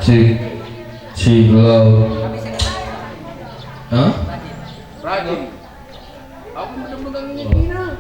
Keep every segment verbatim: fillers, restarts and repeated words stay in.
Cik, cik, lo. Hah? Rajin. Aku bener-bener ngingetina.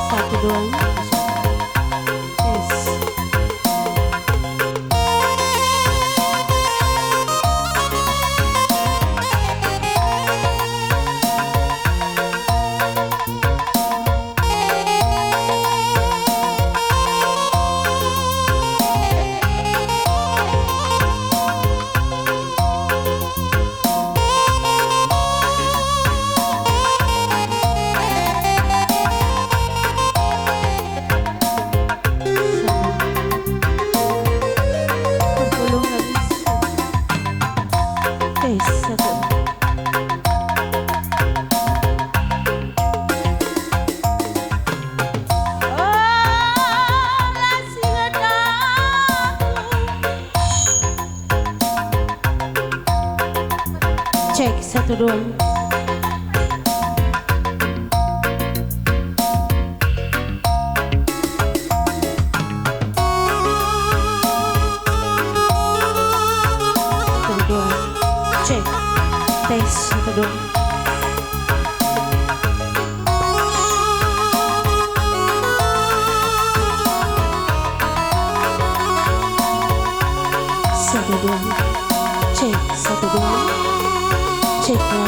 Satu, dua. Yes. Pertolongan. Tes satu. Cek, satu, dua. Satu, dua. Cek. Tes, satu, dua. Satu, dua. Cek, satu, dua. Cek, ya.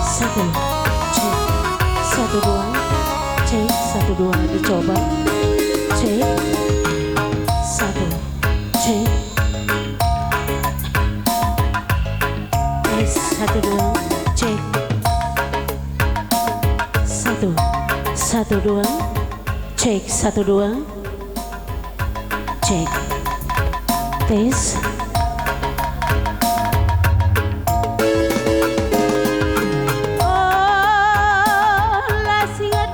Satu, cek. Satu, dua. Cek, satu, dua. Dicoba. Cek. Satu, cek. Tes, satu, dua. Cek. Satu, satu, dua. Cek, satu, dua. Cek. Tes. Oh, la singet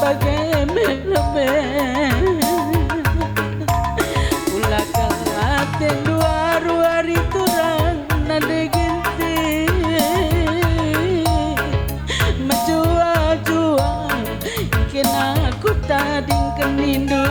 Bage me lebe. Ula kal atendu wari-wari turang nande genting. Mejuah-juah kena kutadingken nindu.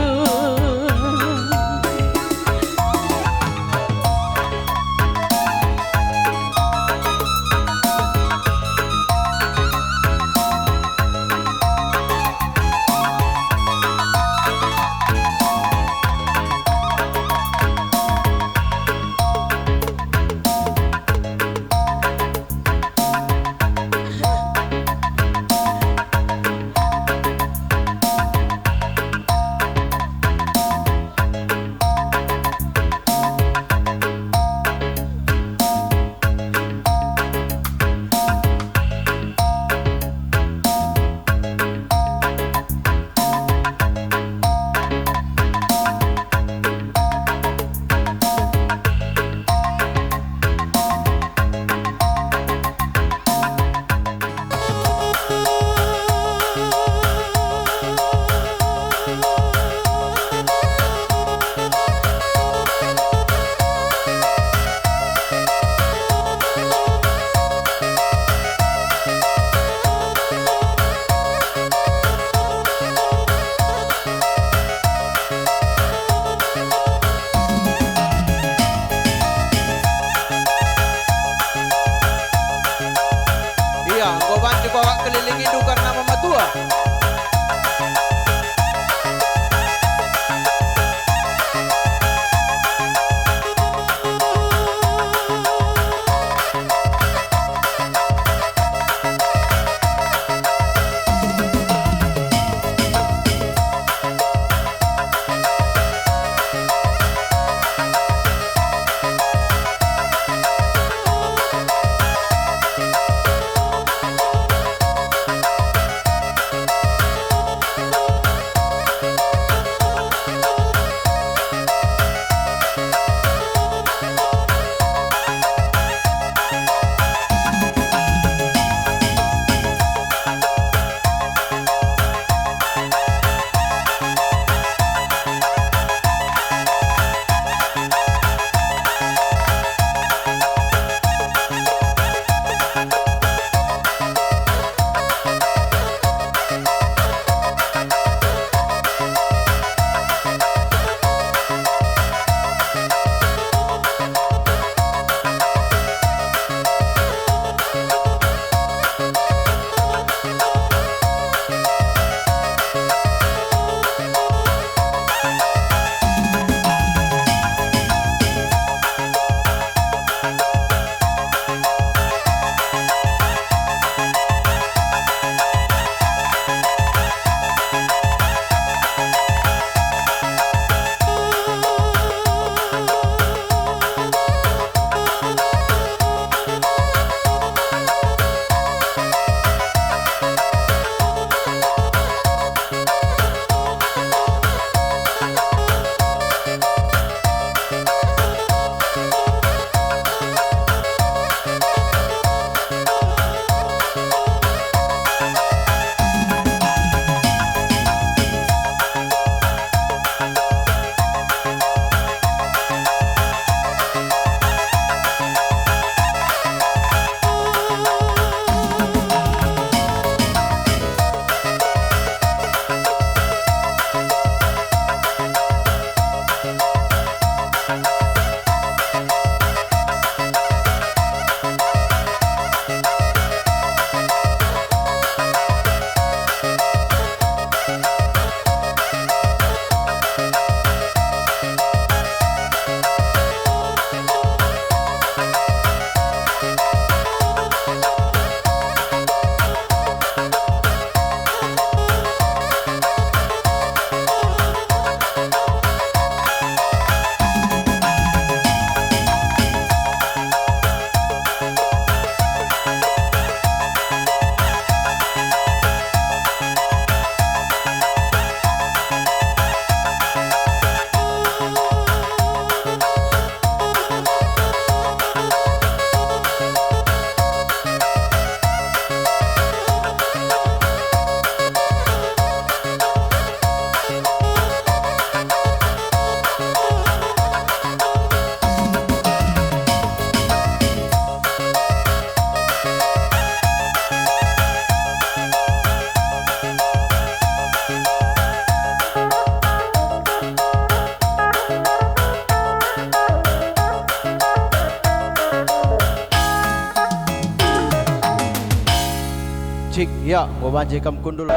Ya, enggo banci kam kundul.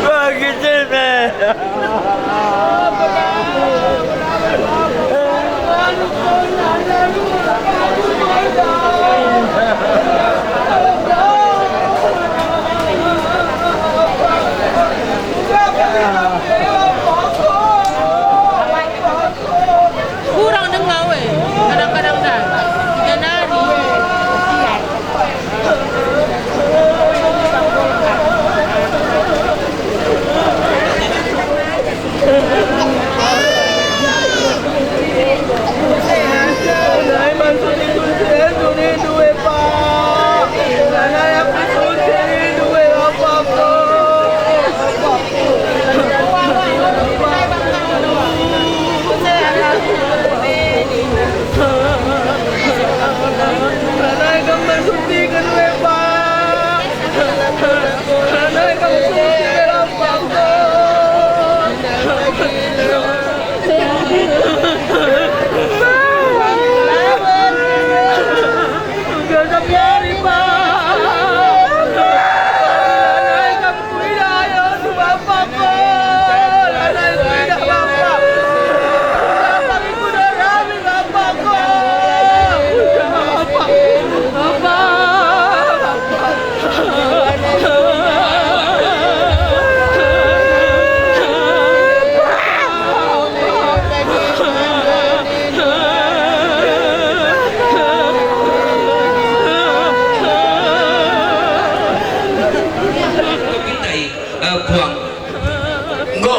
Bagi cina. Kurang denga we, kadang-kadang dah. Janari. Pintai, eh, puang. Enggo,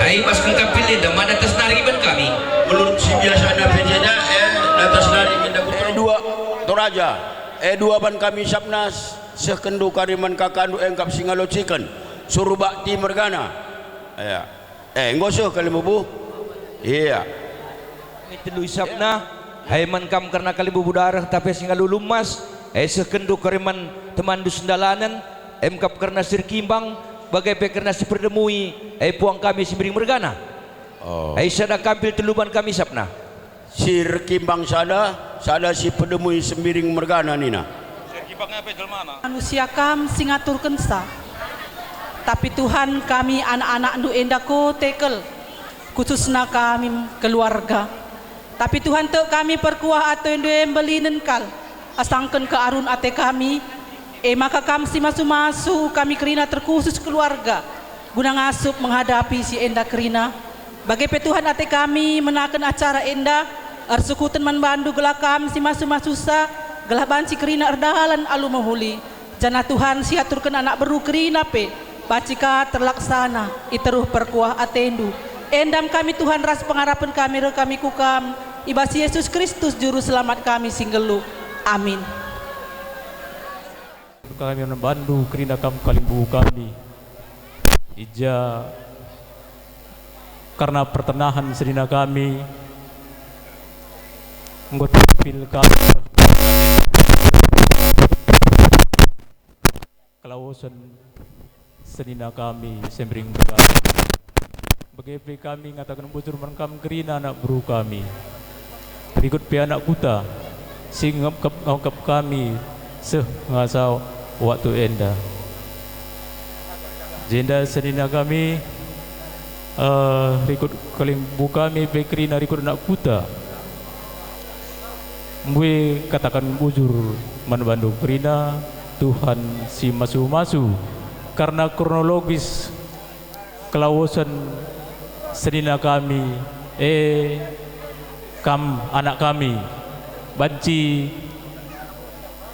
ai bas kengkapil enda man datas nari iban kami. Menurut si biasana pe jenda, eh, datas nari enda ku eh, dua, Toraja. Eh, dua ban kami isapna, sehkenndu kari man kakandu engkap si ngalociken. Surbakti mergana. Ya. Eh, enggo seh kali mebuh? Iya. Kami telu isapna, ai man kam kerna kalimbubu dareh tapi si ngalo lumas, ai sehkenndu kari man temanndu sendalanen, emkap kerna si erkimbang, bage pe kerna si perdemui, ai puang kami si mbiring mergana. Oh. Ai sada kampil telu ban kami isapna. Si erkimbang sada, sada si perdemui sembiring mergana nina. Si erkimbangnya pe jelmana? Manusia kam si ngaturkensa. Tapi Tuhan, kami anak-anakndu enda kote kal, khususna kami keluarga. Tapi Tuhan, tek kami perkuah atendu e mbelinen kal, asangken kearun ate kami, e maka kam si masu-masu kami kerina terkhusus keluarga, guna ngasup menghadapi si enda kerina. Bage pe Tuhan, ate kami menaken acara enda, ersukuten man bandu gelah kam si masu-masusa, gelah banci kerina erdalan alu mehuli. Janah Tuhan, si aturken anak beru kerina pe banci ka terlaksana i teruh perkuah atendu. Endam kami Tuhan ras pengarapen kami reh kami ku Kam, i bas Yesus Kristus Juru Selamat kami si nggeluh. Amin. Kami man bandu kerina Kam kalimbubu kami. I ja kerna pertenahen senina kami, enggo tampil kami kelawosen senina kami Sembiring Mergana. Bage pe kami ngataken bujur man Kam kerina anak beru kami. Rikut pe anak kuta si ngepkep-ngepkep kami seh ngasa waktu enda. Jenda senina kami, eh, rikut kalimbubu kami pe kerina rikut anak kuta. Mbue kataken bujur man bandu kerina, Tuhan si masu-masu, kerna kronologis kelawosen senina kami, e, kam anak kami, banci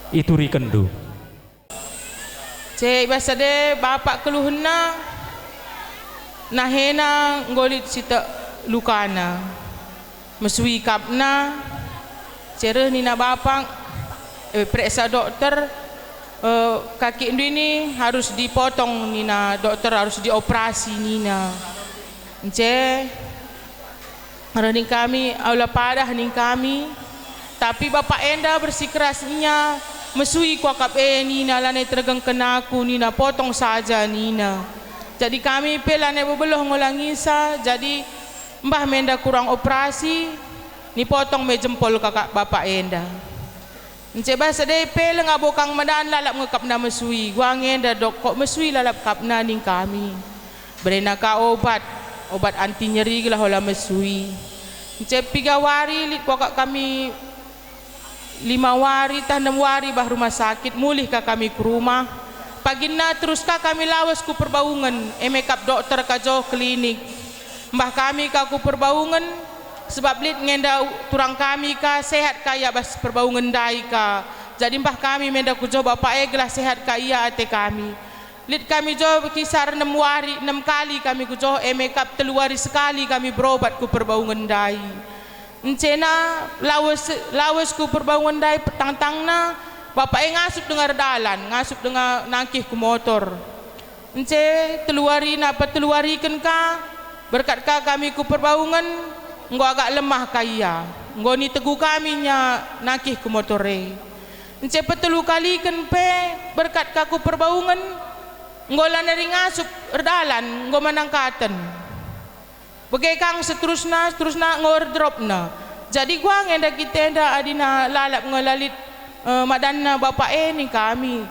iturikenndu. Ce i bas ade bapak keluhenna, nahena enggo lit si tek lukana. Mesui ikapna, ce reh nina bapak, e, pereksa dokter, e, kakikndu ini harus dipotong nina dokter, harus dioperasi nina. Ence reh ning kami, aula padah ning kami, tapi bapak enda bersikeras ia, mesui kuakap e nina, lanai teregengken aku nina, potong saja nina. Jadi kami pe lanai bebeluh ngolangisa, jadi mbah me enda kurang operasi, nipotong me jempol kakak bapak enda. Ence bas ade pe leng abo kang medan lalap nge kapna mesui, guang enda dokok mesui lalap kapna ning kami. Berena ka obat, obat anti nyeri gelah ola mesui. Ence piga wari lit kuakap kami, lima wari tah enem wari bah rumah sakit, mulih ka kami ku rumah. Paginna terus ka kami lawes ku Perbaungen, e me kap dokter ka joh klinik. Mbah kami ka ku Perbaungen, sebab lit ngenda turang kami ka sehat ka ia bas Perbaungen ndai ka. Jadi mbah kami me enda ku joh bapak e gelah sehat ka ia ate kami. Lit kami joh kisar enem wari, enem kali kami ku joh, e me kap telu wari sekali kami berobat ku Perbaungen ndai. Encena lawes, lawes ku Perbaungen ndai petang-tangna, bapak e ngasup denga erdalan, ngasup denga nangkih ku motor. Ence telu warina, petelu wariken ka, berkat ka kami ku Perbaungen, enggo agak lemah ka ia, enggo nitegu kami nya nangkih ku motor e. Ence petelu kaliken pe, berkat ka ku Perbaungen, enggo lanai ngasup erdalan, enggo manangkaten. Bage kang seterusna, seterusna enggo erderopna. Jadi guang enda kita enda adina lalap nge la lit, eh, madanna bapak e ning kami.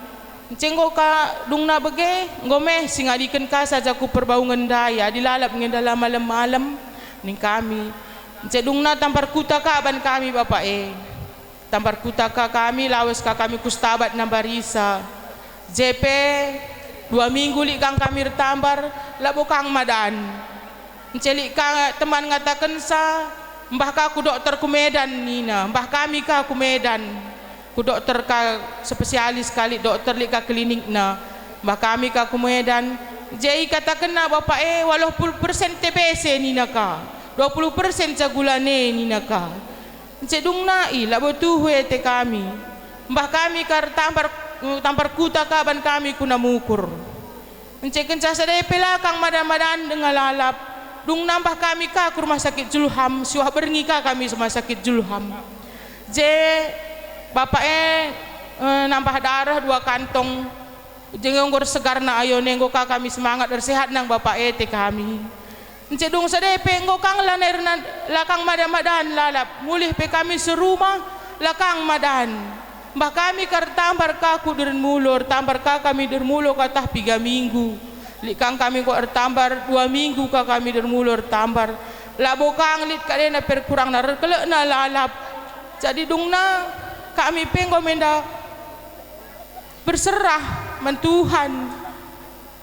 Ence enggo ka dungna bage, enggo meh singadiken ka saja ku Perbaungen ndai, adi lalap nge enda la malem-malem ning kami. Ence dungna tampar kuta ka ban kami bapak e. Tampar kuta ka kami, lawes ka kami ku Setabat Nambarisa. Je pe, dua minggu lit kang kami ertambar, labo kang madan. Ence lit ka teman ngatakensa, mbah ka ku dokter ku Medan nina, mbah kami ka ku Medan. Ku dokter ka spesialis kali dokter lit ka klinikna, mbah kami ka ku Medan. Je ikatakenna bapak e, waluh puluh persen T B C nina ka, dua puluh persen ca gula e nina ka. Ence dungna i, labo tuhu ate kami. Mbah kami ka ertambar, tampar kuta ka ban kami ku Namukur. Ence kenca sada pe la kang madan-madan denga lalap. Dungna mbah kami ka ku rumah sakit Julham, siwah berngi ka kami rumah sakit Julham. Je bapak e, eh, nambah dareh dua kantong. Je enggo ersegarna ayo e, enggo ka kami semangat, ersehat nang bapak e ate kami. Ence dung sada pe enggo kang lanai erna-, la kang madan-madan lalap, mulih pe kami serumah, la kang madan. Mbah kami ka ertambar ka ku Dermulo, ertambar ka kami Dermulo katah piga minggu. Lit kang kami enggo ertambar dua minggu ka kami Dermulo ertambar. Labo kang lit ka dena perkurangna erkelekna lalap. Jadi dungna kami pe enggo me enda berserah man Tuhan.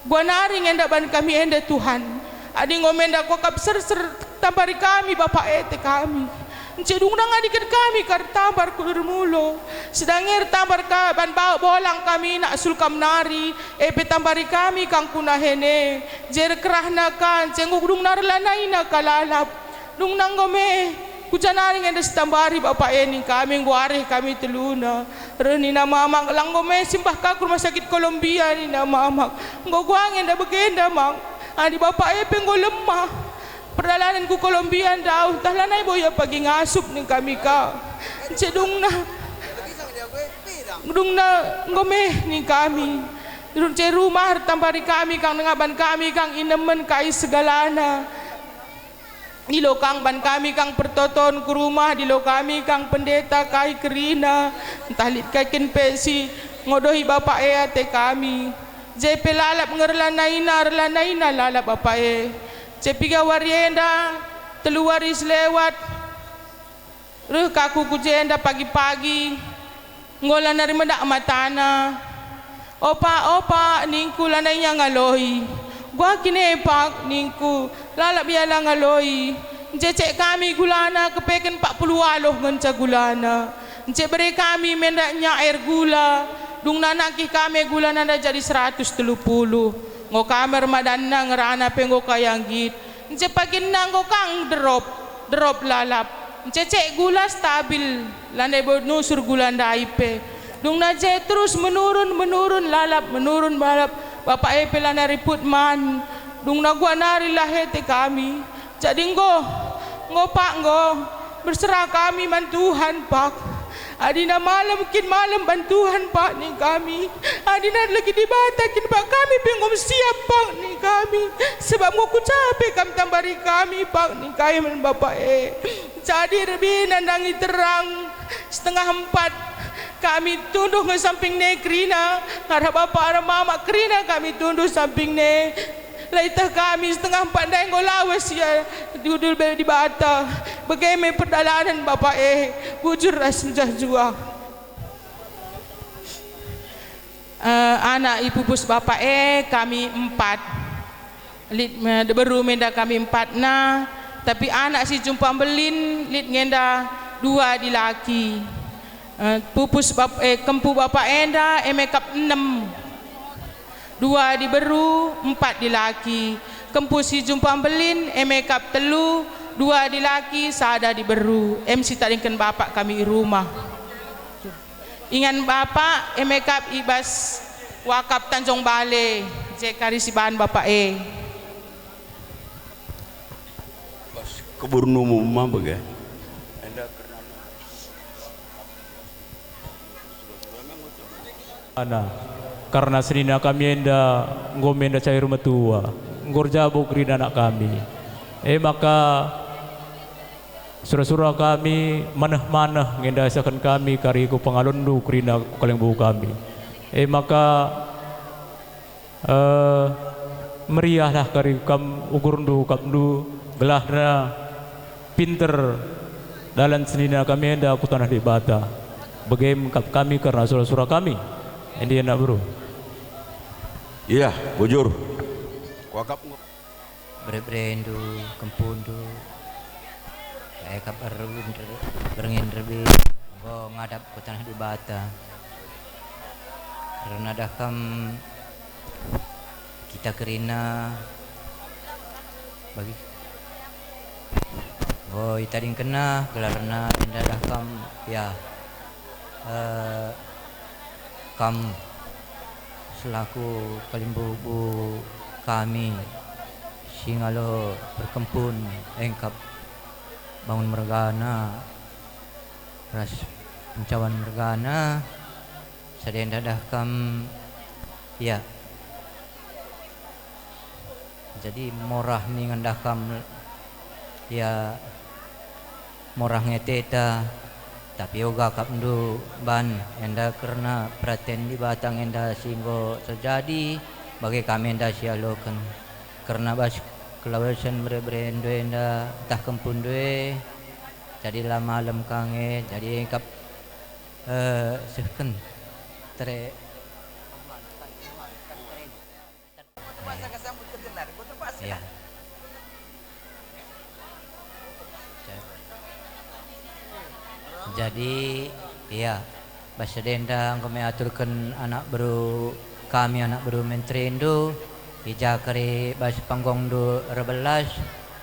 Gua nari nge enda ban kami enda, Tuhan. Adi enggo me enda kuakap serser, tambari kami, Bapa, ate kami. Ence dungna ngadiken kami ka ertambar ku Dermulo. Sedang e ertambar ka ban ba-, bolang kami nak sul kam nari, e pe tambari kami kang ku Nahen e. Je erkerahna ka, ence enggo dungna erlanaina ka lalap. Dungna enggo me, ku ja nari nge enda sitambari Bapa e ning kami, enggo arih kami teluna. Reh nina Mamak, la enggo me simbah ka ku rumah sakit Kolombia nina Mamak. Enggo gua nge enda bagenda, Mak. Adi Bapa e pe enggo lemah. Perdalanen ku Kolombia ndauh, ntah lanai bo ia pagi ngasup ning kami ka. Ence dungna. Dungna enggo me ning kami. Ence rumah ertambari kami kang nengah ban kami kang inemen kai segalana. Ilo kang ban kami kang pertoton ku rumah, dilo kami kang pendeta kai kerina, ntah lit kai kin pe si ngodohi Bapa e ate kami. Je pe lalap nge erlanaina, erlanaina lalap Bapa e. Je piga wari enda, telu wari selewat, reh ka aku ku jenda pagi-pagi, enggo la nari medak matana. "Opak, opak," ningku, lanai ia ngaloi. "Gua kin e, Pak," ningku, lalap ia la ngaloi. Ncecek kami gulana, kepeken empat puluh waluh ngenca gulana. Ncek bere kami me enda nya air gula, dungna nangkih kami gulana enda jadi seratus telu puluh. Enggo kami ermadanna ngerana pe enggo kaya nggit. Ncek paginna enggo kang derop, derop lalap. Ncecek gula stabil, lanai bo nusur gula ndai pe. Dungna je terus menurun, menurun lalap, menurun lalap. Bapa e pe lanai riput man. Dungna gua nari la ate kami. Jadi enggo, enggo Pak, enggo. Berserah kami man Tuhan, Pak. Adina malem kin malem bantuan, Pak, ning kami. Adina legi Dibata kin, Pak, kami pe enggo siap, Pak, ning kami. Sebab enggo kucape kam tambari kami, Pak, ning kami, Bapak e. Jadi rebe nandangi terang, setengah empat kami tunduh nge samping ne kerina, ngarap Bapak arah Mama kerina kami tunduh samping ne. La ieteh kami setengah empat ndai enggo lawes ia dudul bel Dibata. Bage me perdalanen Bapak e, bujur ras mejuah-juah. Eh, anak ipupus Bapak e kami empat. Lit me, diberu me enda kami empatna, tapi anak si jumpa mbelin lit nge enda dua dilaki. Eh, pupus bap-, eh, kempu Bapak enda e me kap enem. Dua diberu, empat dilaki. Kempu si jumpa mbelin, e me kap telu, dua dilaki, sada diberu. Em si tadingken bapak kami i rumah. Ingan bapak, e me kap i bas wakap Tanjung Bale, je kari sibahan bapak e. Bas keburnumu mabek, ya? Ana, karna senina kami enda enggo me enda cair metua, enggo erjabu kerina anak kami. E maka sura-sura kami maneh-maneh nge enda isehken kami kari ku pengalonndu kerina ku kalimbubu kami. E maka Eh, meriahlah kari kam ukurndu akapndu, gelahna pinter dalan senina kami enda ku taneh Dibata. Bage me kap kami kerna sura-sura kami. Enda anak beru. Iya, bujur. Kuakap enggo. Bere-berendu, kempundu, e kap er-, berngi rebe enggo ngadap ku taneh Dibata. Kerna dah kam kita kerina bagi enggo itadingkenna gelarna, enda dah kam, ya, eh, kam selaku kalimbubu kami si ngalo perkempun engkap bangun mergana ras pencawan mergana, sada enda dah kam, ya. Jadi morah ningen dah kam, ya, morah nge ateta, tapi oga akapndu ban enda kerna peraten Dibata nge enda si enggo terjadi, bage kami enda sialoken. Kerna bas kelawesen bere-berendu enda ntah kempundu e, jadi la malem ka nge, jadi kap, eh, sehken tere. Iya. Jadi, iya, bas sada enda enggo me aturken anak beru kami, anak beru menterindu, i ja kari bas panggongndu erbelas,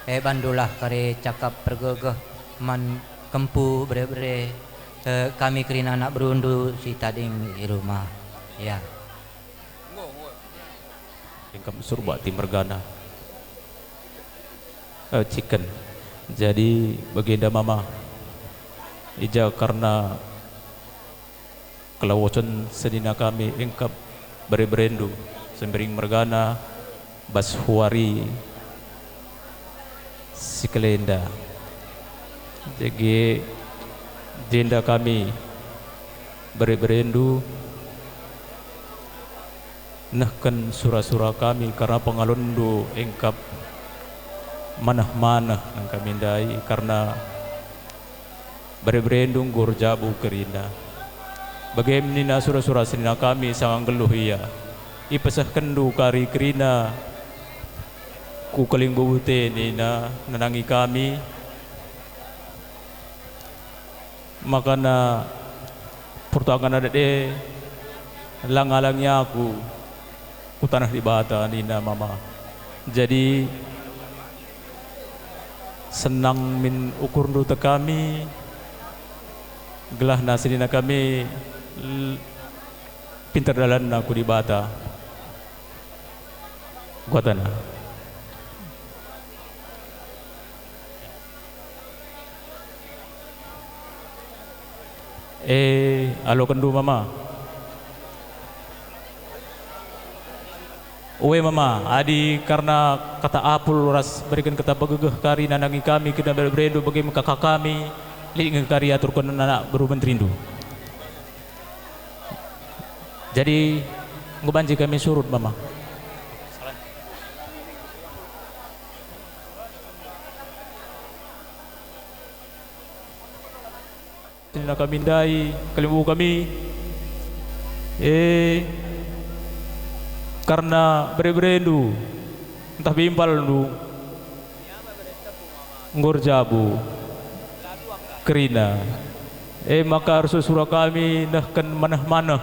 e bandulah kari cakap pergegeh man kempu bere-bere, eh, kami kerina anak berundu si tading i rumah. Iya. Engkap Surbakti mergana. Eh, ciken. Jadi, bagenda mama. I ja kerna kelawosen senina kami engkap bere-berendu, Sembiring mergana, bas wari si kalenda. Dage jenda kami bere-berendu nehken sura-sura kami kerna pengalonndu engkap maneh-maneh nang kami ndai kerna bere-berendu enggo erjabu kerina. Bage me nina sura-sura senina kami sanga nggeluh ia. Ipesehkenndu kari kerina ku kalimbubu e nina, nandangi kami, makana pertangan adat e la ngalangi aku ku taneh Dibata, nina mama. Jadi, senang min ukurndu te kami, gelahna senina kami l-, pinter dalanna ku Dibata. Kuatana. E, alokenndu mama. Ue mama, adi karna kata apul ras beriken kata pegegeh kari nandangi kami kerina bere-berendu, bage me kaka kami, lit nge kari aturken anak beru menterindu. Jadi, enggo banci kami surut mama. Senina kami ndai, kalimbubu kami, e, karna bere-berendu, ntah bimpalndu, enggo erjabu kerina. E maka ersura-sura kami nehken maneh-maneh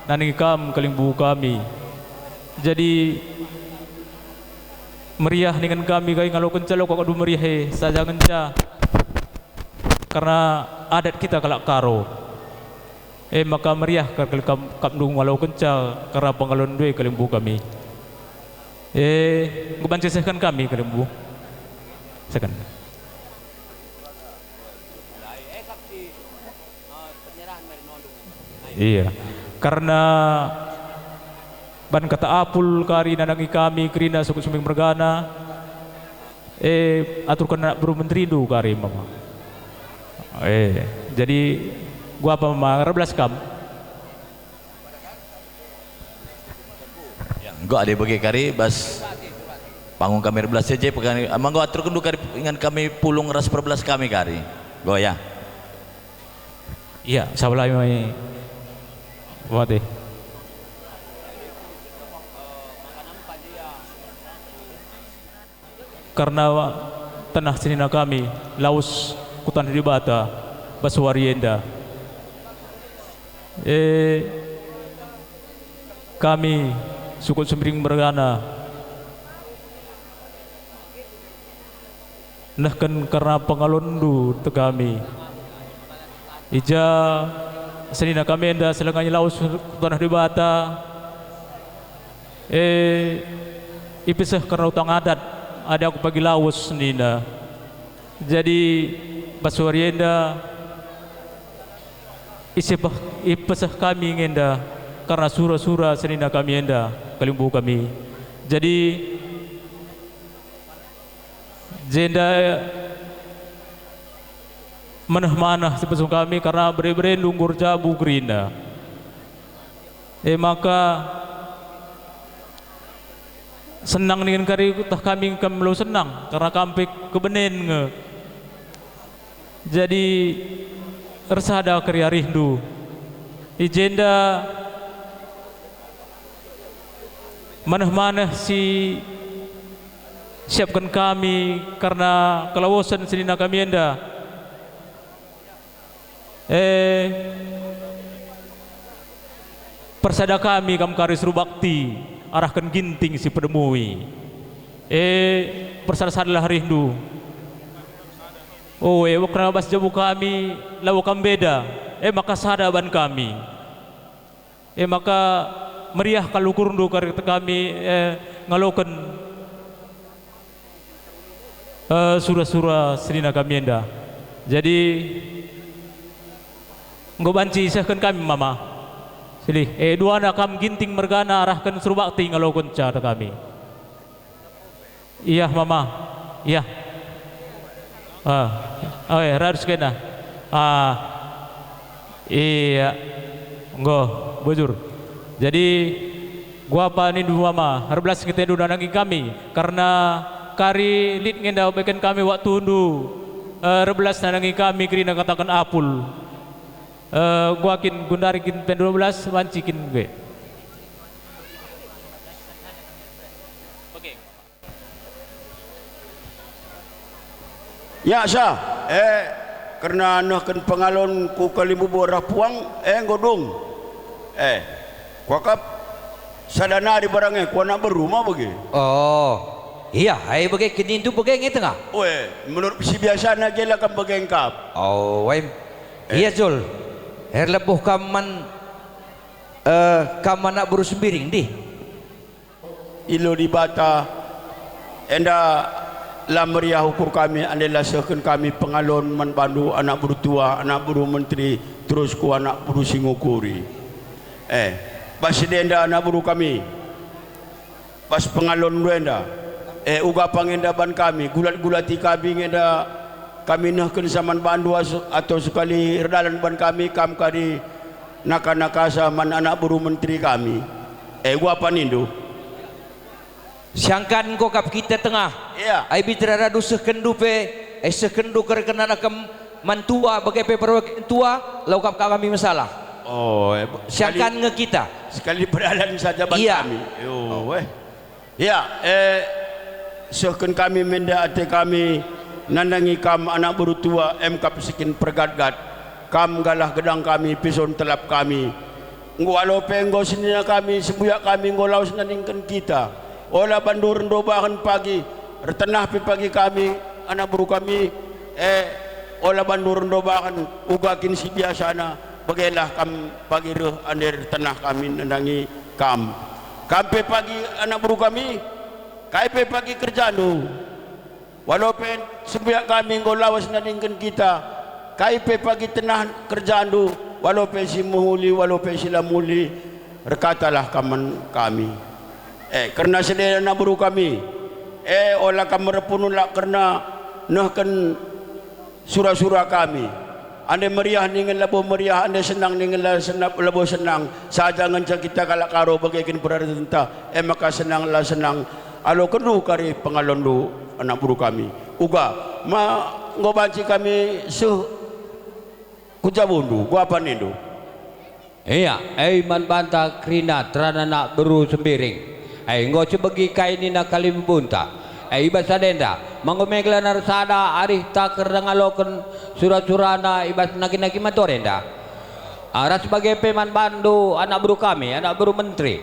nandangi kam, kalimbubu kami. Jadi, meriah ningen kami kai ngalokenca, lako kadu meriah e saja ngenca. Kerna adat kita kalak Karo. E maka meriah kal-, kal-, kam-, kapndu ngalokenca kerna pengalonndu e, kalimbubu kami. E, enggo banci sehken kami, kalimbubu. Sehken. Iya. Kerna ban kata apul kari nandangi kami kerina sukut sumbing mergana, e, aturken anak beru menterindu kari mama. E, jadi, enggo apa mama, erbelas kam? Ya, enggo adi bage kari bas panggung kami erbelas saja, pegani, ama enggo aturkenndu kari ingan kami pulung ras perbelas kami kari. Enggo ya. Iya, sabalai mai. Wate. Kerna tenah senina kami lawes ku taneh Dibata bas wari enda. E, kami sukut sumbing mergana nehken kerna pengalonndu te kami. I ja senina kami enda selenga lawes ku taneh Dibata, e, ipeseh kerna utang adat, adi aku pagi lawes nina. Jadi, bas wari enda, isepeh, ipeseh kami nge enda kerna sura-sura senina kami enda, kalimbubu kami. Jadi, jenda maneh-maneh sipeseh kami kerna bere-berendu enggo erjabu kerina. E maka, senang ningen kari tah kami kam melo senang, kerna kam pe kebenen nge. Jadi, ersada kari arihndu. I jenda maneh-maneh si siapken kami kerna kelawosen senina kami enda. E, persada kami kam kari suruh bakti arahken ginting si pedemui. E, persada-sadalah arihndu. O, e, kerna bas jabu kami labo kam beda, e maka sada ban kami. E maka meriah kal ukurndu kari kami, e, ngaloken, e, sura-sura senina kami enda. Jadi, enggo banci isehken kami mama. Silih, e, duana kam ginting mergana arahken suruh bakti ngalokenca te kami. Iya, mama. Iya. Ah, oe, radu sekena. Ah, iya. Enggo, bujur. Jadi, guapa nindu mama, erbelas nge tendu nandangi kami, kerna kari lit nge enda beken kami waktundu, eh, erbelas nandangi kami kerina kataken apul. Eh, gua kin gundari kin pen dua belas, banci kin ge. Ya, sa, eh, kerna nehken pengalon ku kalimbubu arah puang, eh, enggo dung. Eh, kuakap sada nari barang e, ku anak beru ma bage. Oh, iya, ai bage kin nindu bage nge tengah. Ue, menurut si biasana gela kam bage engkap. Oh, waim. Eh. Iya, Jul. Erlebuh kam man, eh, kam anak beru Sembiring, dih. Ilo Dibata, enda La meriah ukur kami, ande la sehken kami pengalon man bandu anak beru tua, anak beru menteri, terus ku anak beru singukuri. Eh, bas si enda anak beru kami, bas pengalonndu enda, eh, uga pang enda ban kami, gulat-gulati kami nge enda kami nehkenca man bandu aso-, atau sekali erdalan ban kami, kam kari naka-nakasa man anak beru menteri kami. Eh, uga panindu. Siangkan enggo kap kita tengah. Iya. Ai bicara radu sehkenndu pe, eh, sehkenndu kerkena nakem man tua, bage pe perwakilen tua, lau kap kami masalah. Oh, eh, bo-, siangkan sekali, nge kita. Sekali berdalan saja ban, iya, kami. Yo, oh, eh. Ya, eh, sehken kami menda ate kami nandangi kam anak beru tua, em kap sikin pergatgat. Kam galah gedang kami, pison telap kami. Enggo alo pe enggo senina kami, sembuyak kami enggo lawes nandingken kita. Ola bandu rendo bahan pagi, ertenah pe pagi kami, anak beru kami, eh, ola bandu rendo bahan, uga kin si biasana, begelah kam pagi reh ande ertenah kami nandangi kam. Kam pe pagi anak beru kami, kai pe pagi kerjandu. Walo pe sembuyak kami enggo lawes nandingken kita, kai pe pagi tenah kerjandu, walo pe si mehuli, walo pe si la muli, erkatalah kam man kami. Eh, kerna si enda anak beru kami, eh, ola kam merpunu la kerna nehken sura-sura kami. Ande meriah ningen labo meriah, ande senang ningen la senap, labo senang. Saja ngenca kita kalak Karo bage kin peradatenta, e maka senang la senang, alokenndu kari pengalonndu, anak beru kami. Uga, ma enggo banci kami seh ku jabundu, kuga panindu. Ia, e man banta kerina terana anak beru Sembiring. E enggo sibegi kai nina kalimbumbunta. E i bas sada enda, ma enggo me gelarna ersada arihta kerna ngaloken sura-surana i bas nagi-nagi mator enda. Ah, ras bage pe man bandu anak beru kami, anak beru menteri.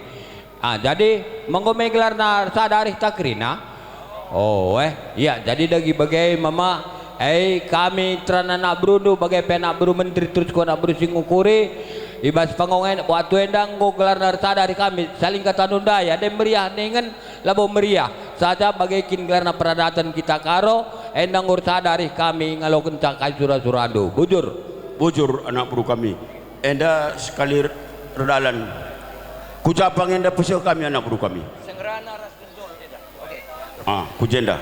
Ah, jadi, ma enggo me gelarna ersada arihta kerina? Oh, eh, ia, jadi dage bage mama, eh, kami terana anak berundu, bage pe anak beru menteri, terus ku anak beru singukuri, i bas panggung en, waktu enda enggo gelarna ersada arih kami, saling katandu ndai, ande meriah ningen labo meriah, saja bage kin gelarna peradaten kita Karo, enda enggo ersada arih kami ngalokenca kai sura-surandu. Bujur. Bujur, anak beru kami. Enda sekali er-, erdalan. Ku ja pang enda peseh kami, anak beru kami. Ah, ku jenda.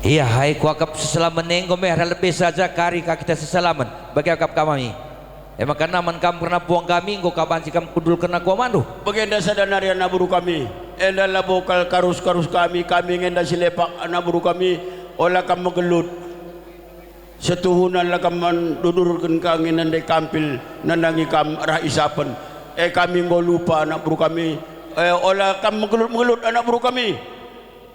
Ia, hai kuakap seselamen enggo me arah lebe saja kari ka kita seselamen. Bagi akap kami. E maka naman kam kerna puang kami, enggo ka banci kam kundulken aku amandu. Bagenda sada nari anak beru kami, enda labo kal karus-karus kami, kami nge enda si lepak anak beru kami, ola kam megelut. Setuhuna la kam man dudurken ka nge nande kampil nandangi kam rah isapen. E kami enggo lupa anak beru kami, e ola kam megelut-megelut anak beru kami.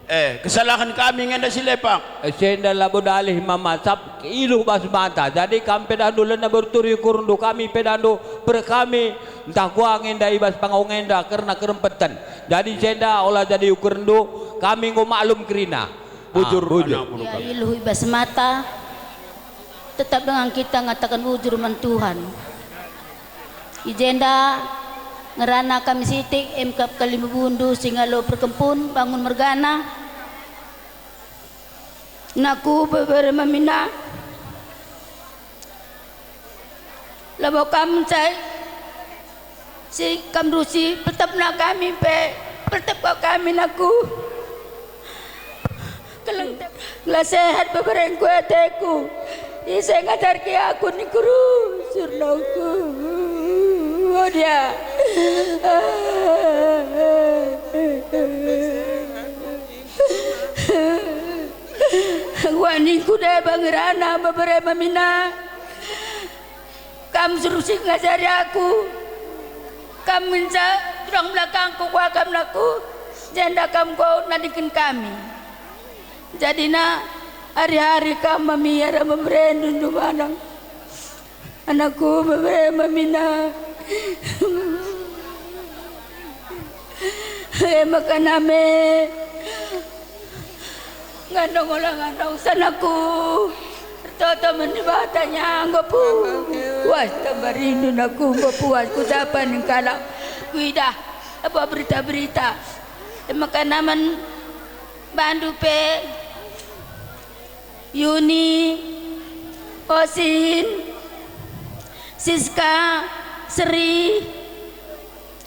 Eh, kesalahen kami nge enda si lepak. Eh, si enda labo dalih mama, sab iluh bas mata. Jadi kam pe dahndu lena berturi ukurndu, kami pe dahndu per kami, ntah kuga nge enda i bas panggung enda kerna kerempeten. Jadi si enda ola jadi ukurndu, kami enggo maklum kerina. Bujur, ah, bujur. Anak beru kami. Ia iluh i bas mata, tetap dengan kita ngataken bujur man Tuhan. I jenda ngerana kami sitik, emkap kalimbumbundu si ngalo perkempun bangun mergana. Nakku bebere mamina, labo kam ncai si kam rusi, peltepna kami pe, peltep kau kami nakku. Keleng la sehat beberengku ateku. Ise ngajarki aku ningku rusur nauku. Oh dia. Wak ningku deba ngerana bebere mamina. Kam si rusi ngajari aku. Kam ngenca tudang belakangku, kuakap nakku, jenda kam enggo nandingken kami. Jadina, ari-ari kam mami arah memerendu ndu manang. Anakku, meme mamina. E maka name. Ngandong ola ngandong sanakku. Toto man Dibata nya enggo puas, tambah rindu aku enggo puas, ku japa ning kalak kuidah apa berita-berita. E maka namen bandu pe, Yuni, Osin, Siska, Seri,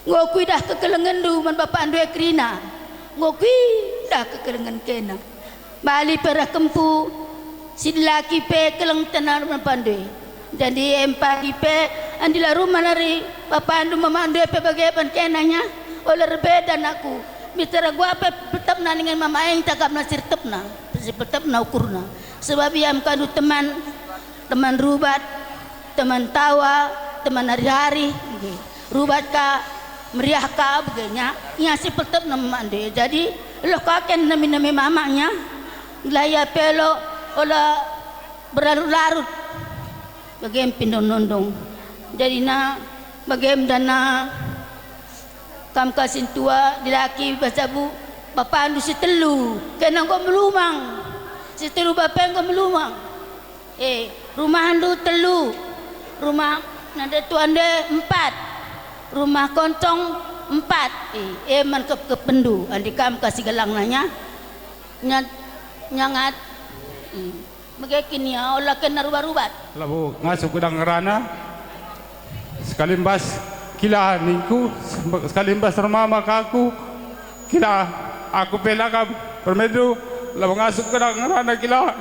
enggo kuidah kekelengenndu man bapakndu e kerina, enggo kuidah kekelengen kena. Bali pe reh kempu, si dilaki pe keleng tenal man bandu e. Jadi em pagi pe, adi la rumah nari bapandu mamandu e pe bage ban kena nya, ola erbeda anakku. Mitara gua pe peltepna ningen mama e, tagapna si ertepna, si peltepna ukurna. Sebab ia me kandu teman, teman rubat, teman tawa, teman hari-hari, nggih. Rubat ka, meriah ka, bage nya, ia si peltepna mama ndai. Jadi, eloh ka kin nami-nami mama nya. Gelah ia pe lo, ola berlarut-larut. Bage me pe ndondong-ndong. Jadina, bage me dana, kam ka sintua, dilaki bas jabu, bapandu si telu, kena enggo melumang. Si telu bapa enggo melumang. Eh, rumahndu telu, rumah nande tuan nde empat, rumah koncong empat. Eh, e man kep-kepenndu, adi kam ka si gelang nanya, nya-, nyangat. Hmm. Mege kin ia, ola kena rubat-rubat. Labo ngasup gedang ngerana, sekali mbas kila ningku, sekali mbas ermama ka aku, kila aku pe la kam permendu, labo ngasup gedang ngerana kila.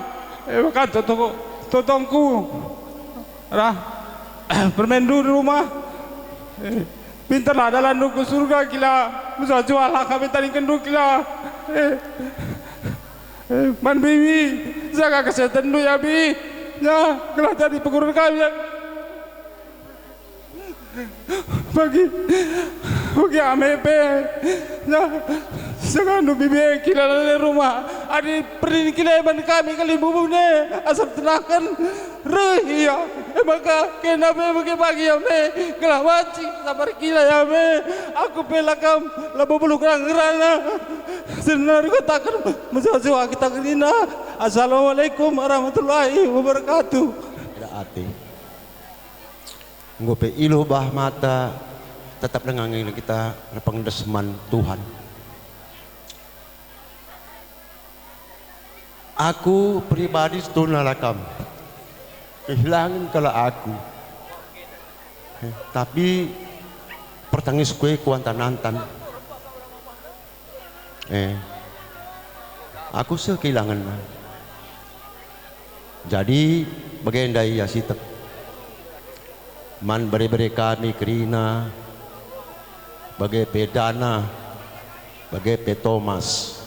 E maka toto-, totongku rah permendu di rumah. Eh, pinterlah dalanndu ku surga kila, mejuah-juahlah kami tadingkenndu kila. Eh, eh, man bibi, jaga kesehatenndu ya bi. Ya, gelah jadi pengurun kami ya. Bagi, bagi ame pe. Ya, segandu bibi kila lale rumah. Adi pernah kila ban kami kali bubune, asap tenaken. Reh ia, e maka kena pe bage bagi ame, gelah banci sabar kila ame. Aku pe la kam, labo beluh gerang ngerana. Senari kataken, mejuah-juah kita kerina. Assalamualaikum warahmatullahi wabarakatuh. Eda ate. Enggo pe iluh bah mata, tetap denga nge kita erpengdes man Tuhan. Aku pribadi setuna la kam. Kehilangan kalak aku. Eh, tapi pertangisku e kuantan-antan. Eh, aku seh kehilanganna. Jadi, bagenda ia sitik. Man bere-bere kami kerina, bage pe Dana, bage pe Tomas.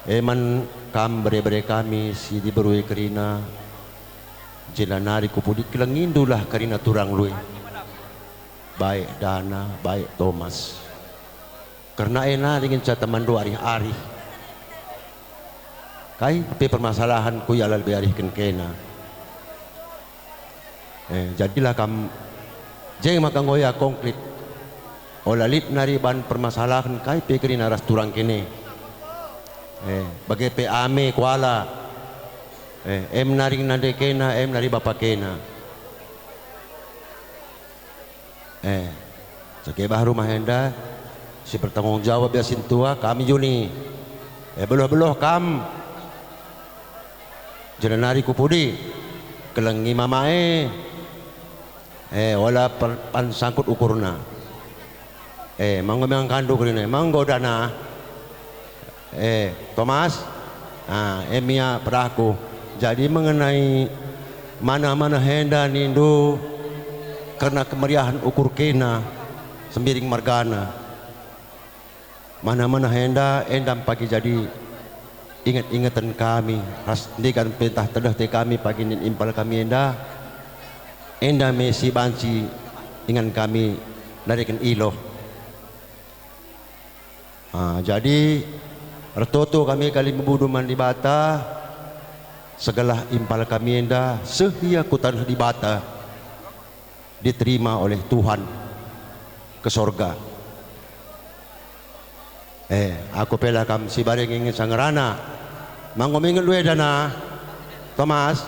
E man kam bere-bere kami si diberu e kerina, jenda nari ku pudi kelengindulah kerina turang lui, baik Dana, baik Tomas. Kerna e nari ngenca temanndu arih-arih. Kai pe permasalahenku ia la lebe arihken kena. Eh, jadilah kam, je maka enggo ia konkrit. Ola lit nari ban permasalahen kai pe kerina ras turang kene. Eh, bage pe ame kuala. Eh, em nari nande kena, em nari bapa kena. Eh, cakebah rumah enda, si bertanggung jawab ia sintua, kami Juni. Eh, beluh-beluh kam. Jenda nari ku pudi, kelengi mama e. Eh, ola per-, pan sangkut ukurna. Eh, manggo mengan kandu kerina, manggo Dana. Eh, Tomas, ah, em ia pedahku. Jadi mengenai maneh-maneh enda nindu kerna kemeriahen ukur kena, Sembiring margana. Maneh-maneh enda, enda me pagi jadi inget-ingeten kami, ras ndigan pe ntah tedeh te kami pagi nin impal kami enda, enda me si banci ingan kami nariken iluh. Ah, jadi, ertoto kami kali mebudu man Dibata, segelah impal kami enda seh ia ku taneh Dibata, diterima oleh Tuhan ke sorga. Eh, aku pe la kam si bare nge ngenca ngerana. Manggo minget lu eda na. Thomas.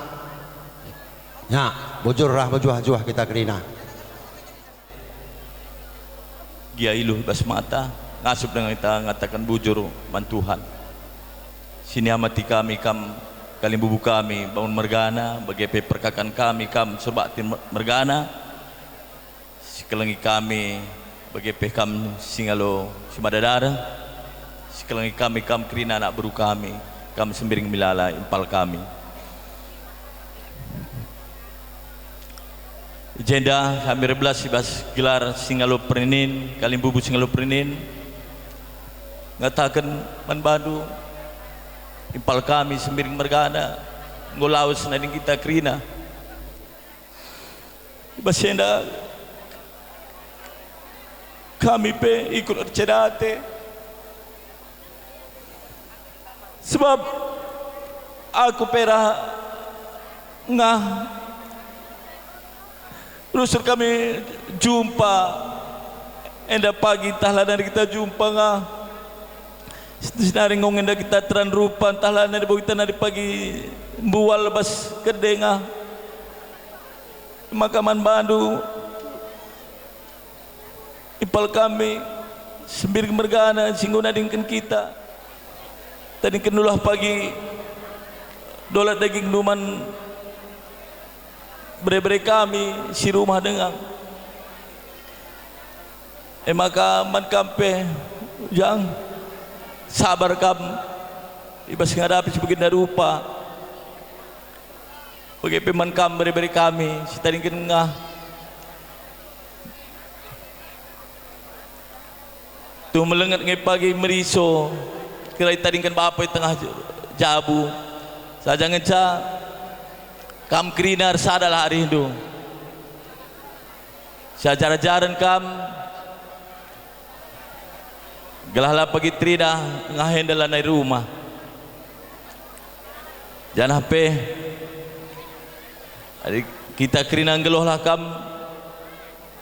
Ya, bujurlah, mejuah-juah kita kerina. Gia iluh i bas mata, ngasup denga kita ngataken bujur man Tuhan. Si niamati kami kam, kalimbubu kami bangun mergana, bage pe perkakan kami kam serbaktin mer-, mergana. Sikelengi kami, bage pe kam si ngalo si mada dareh. Sikelengi kami kam kerina anak beru kami, kam sembiring milala impal kami. I jenda kami erbelas i bas gelar si ngalo perinin, kalimbubu si ngalo perinin, ngataken man bandu, impal kami sembiring mergana, enggo lawes nading kita kerina. I bas enda kami pe ikut erceda ate. Sebab aku pe rah ngah rusur kami jumpa enda pagi, ntah la nari kita jumpa ngah. Sinari ngong enda kita teran rupa, ntah la nari bo kita nari pagi mbual bas kede ngah. Maka man bandu, impal kami, sembiring mergana si enggo nadingken kita. Tadingken ulah pagi dolat dagingndu man bere-bere kami si rumah denga. E maka man kam pe, Ujang, sabar kam i bas ngadapi si bagenda rupa. Bage pe man kam bere-bere kami si tadingken ngah. Tuhu melenget nge pagi meriso, kira itadingken bapa i tengah j-, jabu. Saja ngenca kam kerina ersadalah arihndu. Siajar-ajaren kam, gelah la pagi terina ngah enda lanai rumah. Janah pe, adi kita kerina nggeluhlah kam,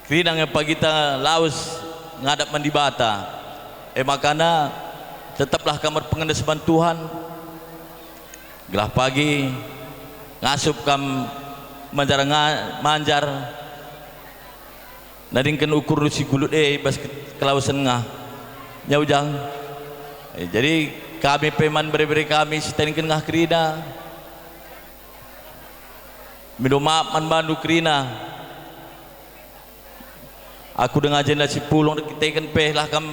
kerina nge pagita lawes ngadap man Dibata. E makana, tetaplah kam erpengendes man Tuhan, gelah pagi ngasup kam manjar nga-, manjar. Nadingken ukurndu si gulut e i bas ke-, kelawesen ngah. Nya Ujang? E, jadi kami pe man bere-bere kami si tadingken ngah kerina. Mindo maap man bandu kerina. Aku denga jenda si pulung erkiteken pe lah kam.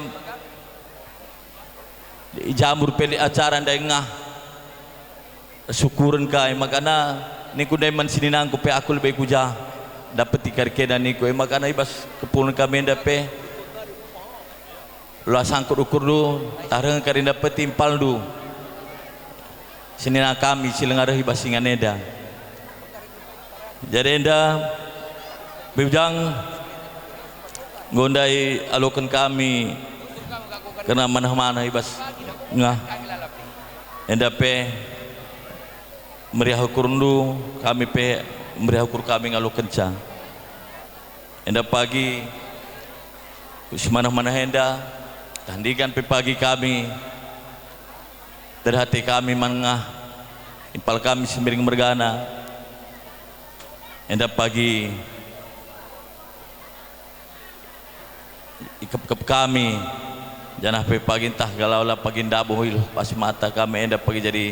I Jambur pe lit acara ndai ngah. Syukuren ka, e makana ningku ndai man seninangku pe aku lebe ku jah ndapeti kari kena ningku, e makana i bas kepulen kami enda pe la sangkut ukurndu, tah reh kari ndapeti impalndu senina kami si langa reh i bas ingan enda. Jadi enda, Bujang, enggo ndai aloken kami kerna manah-manah i bas ngah. Enda pe meriah ukurndu, kami pe meriah ukur kami ngalokenca. Enda pagi, si manah-manah enda, tah ndigan pe pagi kami, terhati kami man ngah, impal kami si miring mergana. Enda pagi ikepkep kami, janah pe pagi ntah kalau la pagi ndabuh iluh pas mata kami enda pagi jadi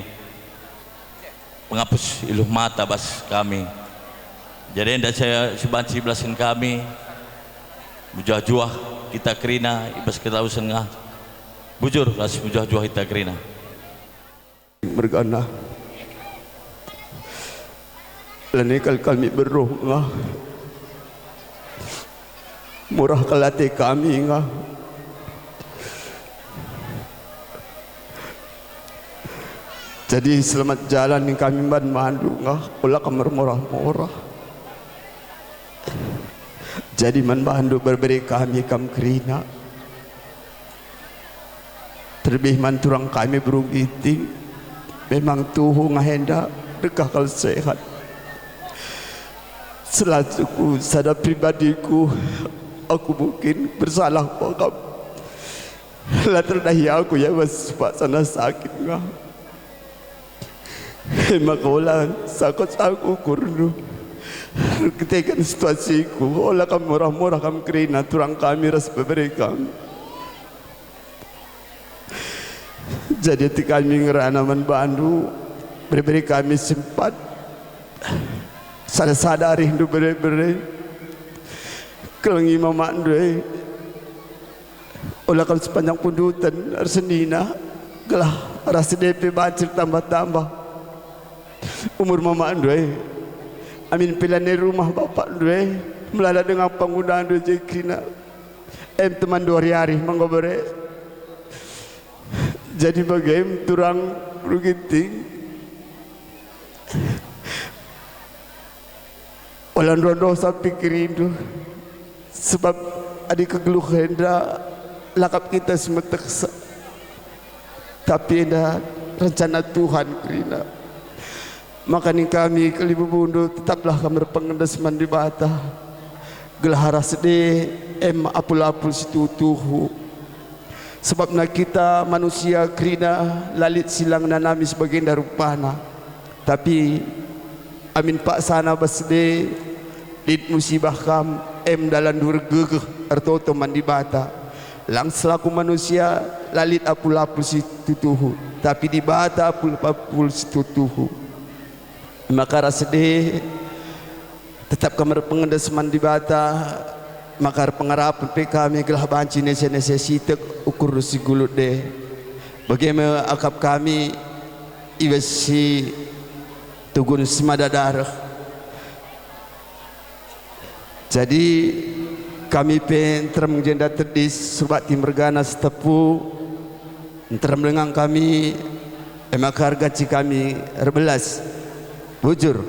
pengapus iluh mata bas kami. Jadi enda saya si banci ibelasken kami, mejuah-juah kita kerina i bas kelawesen ngah. Bujur ras mejuah-juah kita kerina. Mergana. Lanai kal kami beruh ngah. Murah kal ate kami ngah. Jadi selamat jalan kami man bandu ngah, ula kam ermurah-murah. Jadi man bandu berberi kami kam kerina. Terlebih man turang kami beru Ginting, memang tuhu ngah enda dekah kal sehat. Selaku sada pribadiku, aku mungkin bersalah pakap. La terdahi aku ya bas paksana sakit ngah. E maka ola sakut-sakut ukurndu. Erkiteken situasiku, ola kam murah-murah kam kerina turang kami ras bebere kami. Jadi ate kami ngerana man bandu, bere-bere kami sempat sada-sada arihndu bere-bere. Kelengi mamakndu e. Ola kam sepanjang punduten ersenina, gelah ras ende pe banci ertambah-tambah umur mamakndu e. Amin pe lanai rumah bapakndu e, melala denga panggunandu e je kerina. Em temanndu ari-ari manggo bere. Jadi bagem turang Ru Ginting. Ola ndoh-ndoh sapi kerindu, sebab adi kegeluh enda lakap kita si meteksa, tapi enda rencana Tuhan kerina. Maka ning kami kelimbubundu, tetaplah kam erpengendes man Dibata, gelah ras ende em apul-apul si tuhu-tuhu. Sebabna kita manusia kerina la lit si la ngenanami si bagenda rupana. Tapi amin paksana bas ende, lit musibah kam, em dalanndu ergegeh ertoto man Dibata. Lang selaku manusia la lit apul-apul si tuhu-tuhu, tapi Dibata apul-apul si tuhu-tuhu. Maka ras ende tetap kam erpengendes man Dibata, maka erpengarapen pe kami gelah banci nese-nese sitik ukur si gulut ende. Bage me akap kami i bas si tugun si mada dareh. Jadi kami pe nterem jenda tedis, subak tim mergana setepu, nterem lengang kami, e maka erganci kami erbelas. Bujur,